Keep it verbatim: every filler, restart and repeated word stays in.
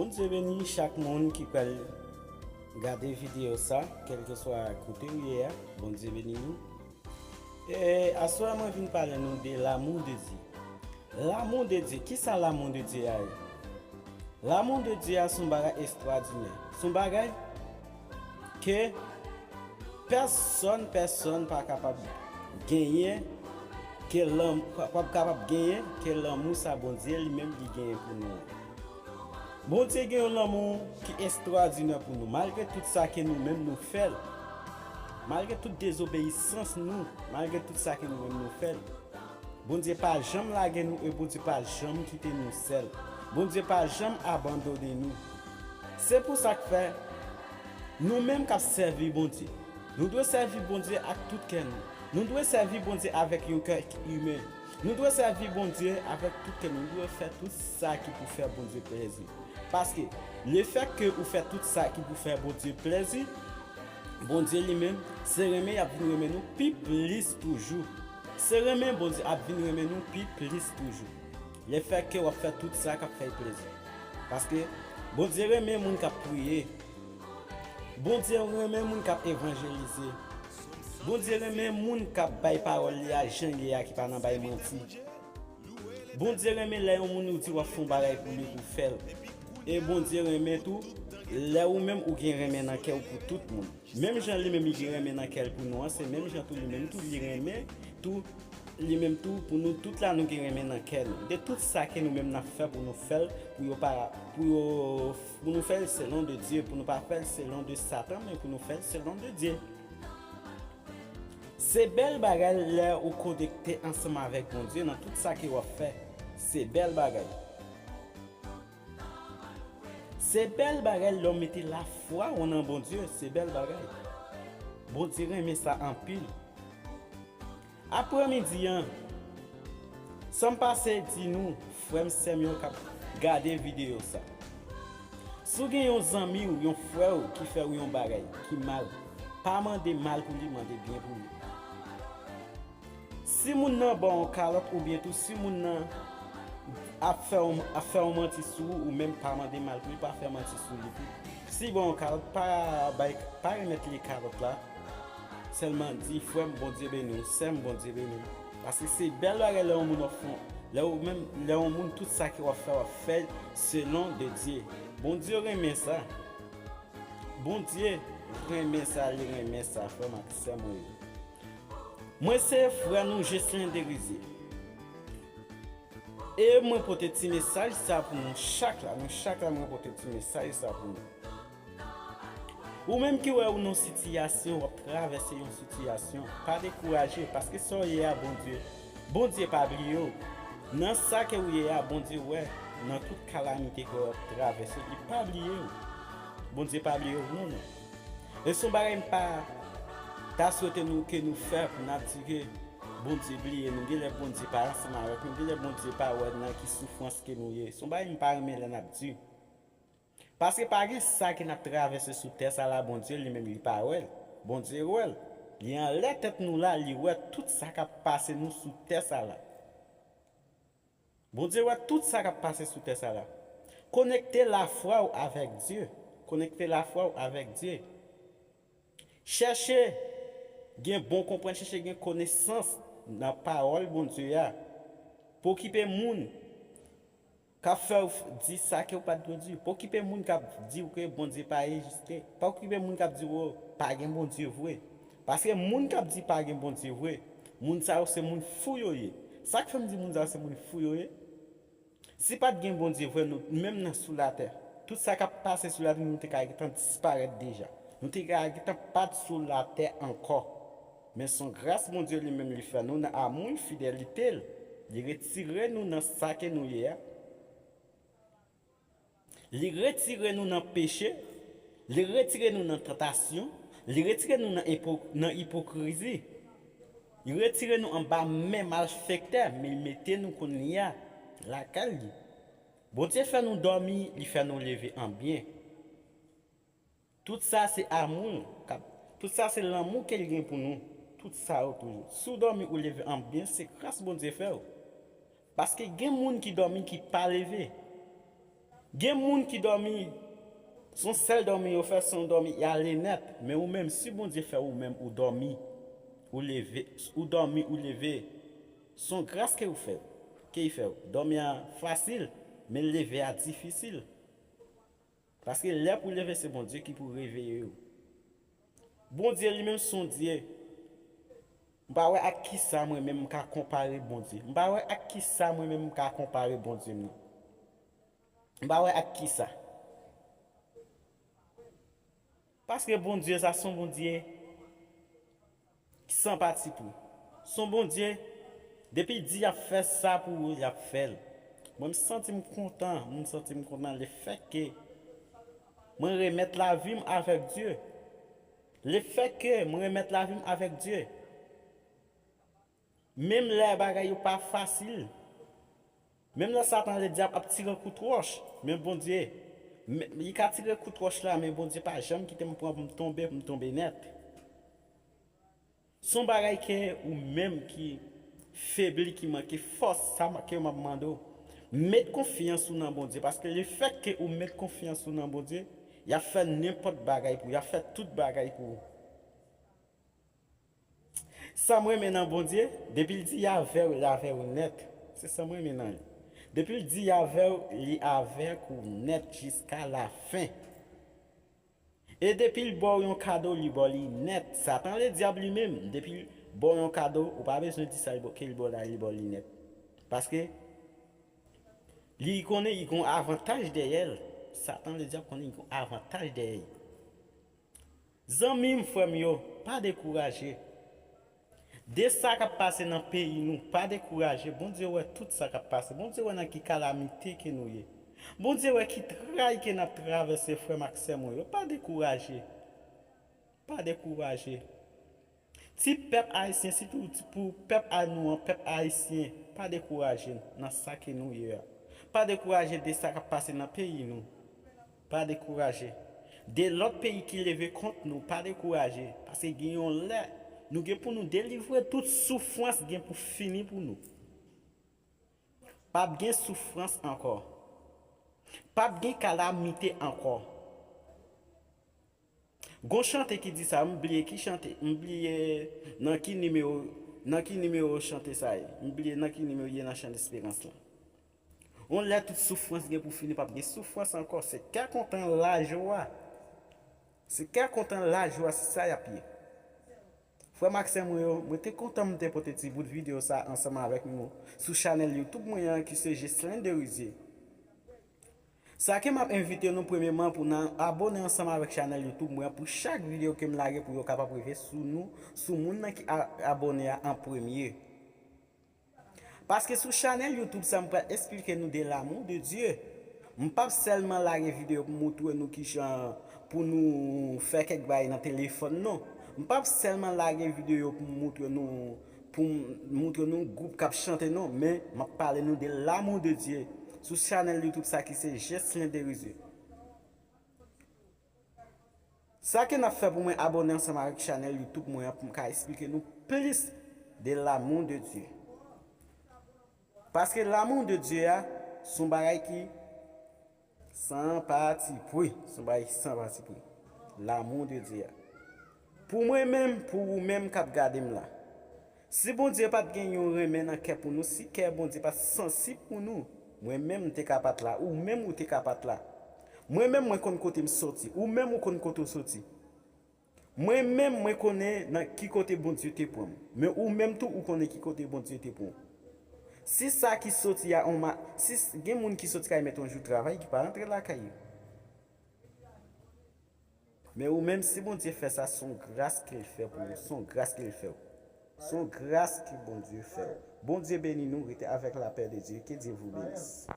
Bondye beni chak moun ki pral gade videyo sa, kèlkeswa kote ou ye a, Bondye beni nou. E aswè a mwen vin pale nou de l'amour de Dieu. L'amour de Dieu, kisa l'amour de Dieu a ye? L'amour de Dieu a se yon bagay estwadinè. Se yon bagay ke pèsòn, pèsòn pa kapab genyen, ke lanm-, pa, pa kapab genyen ke lanmou sa Bondye li menm li genyen pou nou an. Bondye gen yon lanmou ki estwadinè pou nou, malgre tout sa ke nou menm nou fè l, malgre tout dezobeyisans nou, malgre tout sa ke nou menm nou fè l. Bondye pa janm lage nou e Bondye pa janm kite nou sèl. Bondye pa janm abandone nou. Se pou sa k fè, nou menm k ap sèvi Bondye, nou dwe sèvi Bondye ak tout kè nou. Nou dwe sèvi Bondye avèk yon kè ki imen. Nou dwe sèvi Bondye avèk tout kè nou. Nou dwe fè tout sa ki pou fè Bondye plezi. Paske, lefètke ou fè tout sa ki pou fè Bondye plezi, Bondye li menm, se renmen y ap vin renmen nou pi plis toujou. Se renmen Bondye ap vin renmen nou pi plis toujou. Lefètke w ap fè tout sa k ap fè l plezi. Paske Bondye renmen moun k ap priye. Bondye renmen moun k ap evanjelize. Bondye renmen moun k ap bay pawòl li a jan l ye a, ki pa nan bay manti. Bondye renmen lè yon moun ou di w ap fè yon bagay pou li, pou w fè l. E Bondye renmen tou lè ou menm ou gen renmen nan kè w pou tout moun. Menm jan li menm li gen renmen nan kè l pou nou an, se menm jan tou li menm tou li renmen tou, li menm tou pou nou tout la nou gen renmen nan kè nou. De tout sa ke nou menm n ap fè pou nou fè l, pou yo pa, pou yo, pou nou fè l selon de Dye, pou nou pa fè l selon de Satan, men pou nou fè l selon de Dye. Se bèl bagay lè ou konekte ansanm avèk Bondye nan tout sa ke w ap fè. Se bèl bagay. Se bèl bagay lè w mete lafwa w nan Bondye. Se bèl bagay. Bondye renmen sa anpil. Aprèmidi an, san m pase di nou, frè m, sè m yo k ap gade videyo sa, si w gen yon zanmi w, yon frè w ki fè w yon bagay ki mal, pa mande mal pou li, mande byen pou li. Si moun nan ba w yon kalòt oubyen tou si moun nan ap fè w, ap fè w manti sou ou, ou menm pa mande mal pou li, pa fè manti sou li tou. Si ba w yon kalòt, pa bay, pa remèt li kalòt la. Sèlman di, "Frè m, Bondye beni w, sè m, Bondye beni w." Paske se bèl bagay lè yon moun ap fè, lè ou menm, lè yon moun tout sa ke w ap fè, w ap fè selon de Dye. Bondye renmen sa. Bondye renmen sa, li renmen sa, frè m ak sè mwen yo. Mwen se frè nou Jocelyn Derizier. E mwen pote ti mesaj sa pou nou chak la, nou chak la mwen pote ti mesaj sa pou nou. Ou menm ki wè ou nan sitiyasyon, w ap travèse yon sitiyasyon, pa dekouraje, paske sa w ye a, Bondye, Bondye pa bliye w. Nan sa ke w ye a, Bondye wè, nan tout kalamite ke w ap travèse, li pa bliye w. Bondye pa bliye w, non, non. E se yon bagay m pa ta swete nou ke nou fè pou n ap di ke Bondye bliye nou. Genlè Bondye pa ansanm avèk nou. Genlè Bondye pa wè nan ki soufrans ke nou ye. Se yon bagay m pa renmen lè n ap di. Paske pa gen sa ke n ap travèse sou tè sa la, Bondye li menm li pa wè l. Bondye wè l. Li anlè tèt nou la, li wè tout sa k ap pase nou sou tè sa la. Bondye wè tout sa k ap pase sou tè sa la. Konekte lafwa w avèk Dye. Konekte lafwa w avèk Dye. Chèche gen bon konprann, chèche gen konesans nan pawòl Bondye a. Pa okipe moun k ap fè w f-, di sa ke w pa t dwe di. Pa okipe moun k ap di w ke Bondye pa egziste. Pa okipe moun k ap di w, "O, pa gen Bondye vre." Paske moun k ap di pa gen Bondye vre, moun sa yo se moun fou yo ye. Sa k fè m di moun sa yo se moun fou yo ye? Si pa t gen Bondye vre, nou menm nan sou latè, tout sa k ap pase sou latè, nou te ka gentan disparèt deja. Nou te ka gentan pa t sou latè ankò. Men se yon gras Bondye li menm li fè nou nan amou l, fidelite l. Li retire nou nan sa ke nou ye a. Li retire nou nan peche, li retire nou nan tantasyon, li retire nou nan ipo-, nan ipokrizi. Li retire nou anba men malfektè, men li mete nou kounye a lakay li. Bondye fè nou dòmi, li fè nou leve an byen. Tout sa se amou k ap, tout sa se lanmou ke l gen pou nou. Tout sa yo toujou. Si w dòmi, ou leve an byen, se gras Bondye fè w. Paske gen moun ki dòmi, ki pa leve. Gen moun ki dòmi, se yon sèl dòmi yo fè, se yon dòmi y ale nèt. Men ou menm, si Bondye fè ou menm ou dòmi, ou leve, ou dòmi, ou leve, se yon gras ke ou fè, ke y fè ou. Dòmi a fasil, men leve a difisil. Paske lè pou leve, se Bondye ki pou reveye ou. Bondye li menm se yon Dye. M pa wè ak kisa mwen menm m ka konpare Bondye. M pa wè ak kisa mwen menm m ka konpare Bondye m nan. M pa wè ak kisa. Paske Bondye sa se yon Bondye ki san patipri. Se yon Bondye, depi l di y ap fè sa pou ou, y ap fè l. Mwen, m santi m kontan, m santi m kontan lefètke mwen remèt lavi m avèk Dye. Lefètke mwen remèt lavi m avèk Dye. Menm lè bagay yo pa fasil, menm lè Satan ledyab ap tire kout wòch, men Bondye, men, li ka tire kout wòch la, men Bondye pa janm kite m pran pou m tonbe, pou m tonbe nèt. Se yon bagay ke ou menm ki febli, ki manke fòs, sa ma-, ke m ap mande w. Met konfyans ou nan Bondye, paske lefètke ou met konfyans ou nan Bondye, y ap fè nenpòt bagay pou ou, y ap fè tout bagay pou ou. Sa m renmen nan Bondye, depi l di y avè w, l avè w nèt. Se sa m renmen nan li. Depi l di y avè w, li avèk ou nèt jiska lafen. E depi l ba w yon kado, li ba w li nèt. Satan ledyab li menm, depi l ba w yon kado, ou pa bezwen di sa, li ba, ke li ba w la, li ba w li nèt. Paske li konnen li gon avantaj dèyè l. Satan ledyab konnen li gon avantaj dèyè l. Zanmi m, frè m yo, pa dekouraje. De sa k ap pase nan peyi nou, pa dekouraje. Bondye wè tout sa k ap pase. Bondye wè nan ki kalamite ke nou ye. Bondye wè ki tray ke n ap travèse, frè m ak sè mwen yo. Pa dekouraje. Pa dekouraje. Ti pèp ayisyen, sitou ti pou pèp a nou an, pèp ayisyen, pa dekouraje nan sa ke nou ye a. Pa dekouraje de sa k ap pase nan peyi nou. Pa dekouraje. De lòt peyi ki leve kont nou, pa dekouraje. Paske gen yon lè, nou gen pou nou delivre, tout soufrans gen pou fini pou nou. P ap gen soufrans ankò. P ap gen kalamite ankò. Gon chante ki di sa, m bliye ki chante, m bliye nan ki nimewo, nan ki nimewo chante sa ye. M bliye nan ki nimewo ye nan Chan Desperans lan. Yon lè tout soufrans gen pou fini, p ap gen soufrans ankò. Se kè kontan, lajwa. Se kè kontan, lajwa, se sa y ap ye. Frè m ak sè mwen yo, mwen te kontan m te pote ti bout videyo sa ansanm avèk nou sou chanèl YouTube mwen an ki se Ghislain Derizier. Sa ke m ap envite nou premyeman pou n abone ansanm avèk chanèl YouTube mwen an pou chak videyo ke m lage pou yo kapab rive sou nou, sou moun nan ki a-, abone a an premye. Paske sou chanèl YouTube sa m pral esplike nou de l'amour de Dieu. M p ap sèlman lage videyo pou moutre nou kijan pou nou fè kèk bagay nan telefòn non. M p ap sèlman lage videyo pou moutre nou, pou m moutre nou gwoup k ap chante non, men m ap pale nou de l'amour de Dieu sou chanèl YouTube sa ki se Ghislain Derizier. Sa ke n ap fè pou mwen abone ansanm avèk chanèl YouTube mwen an pou m ka esplike nou plis de l'amour de Dieu. Paske l'amour de Dieu a, se yon bagay ki san patipri. Se yon bagay ki san patipri. L'amour de Dieu a. Pou mwen menm, pou ou menm k ap gade m la. Si Bondye pa t gen yon renmen nan kè pou nou, si kè Bondye pa t sansib pou nou, mwen menm m te ka pa t la, ou menm ou te ka pa t la. Mwen menm mwen konn kote m soti, ou menm ou konn kote w soti. Mwen menm mwen konnen nan ki kote Bondye te pran m. Men ou menm tou ou konnen ki kote Bondye te pran w. Si sa ki soti a on ma, si s-, gen moun ki soti kay mèt yon jou travay ki pa rantre lakay yo. Men ou menm, si Bondye fè sa, se yon gras ke l fè pou ou, se yon gras ke l fè w. Se yon gras ke Bondye fè w. Bondye beni nou, rete avèk lapè de Dye, ke Dye vous bénisse.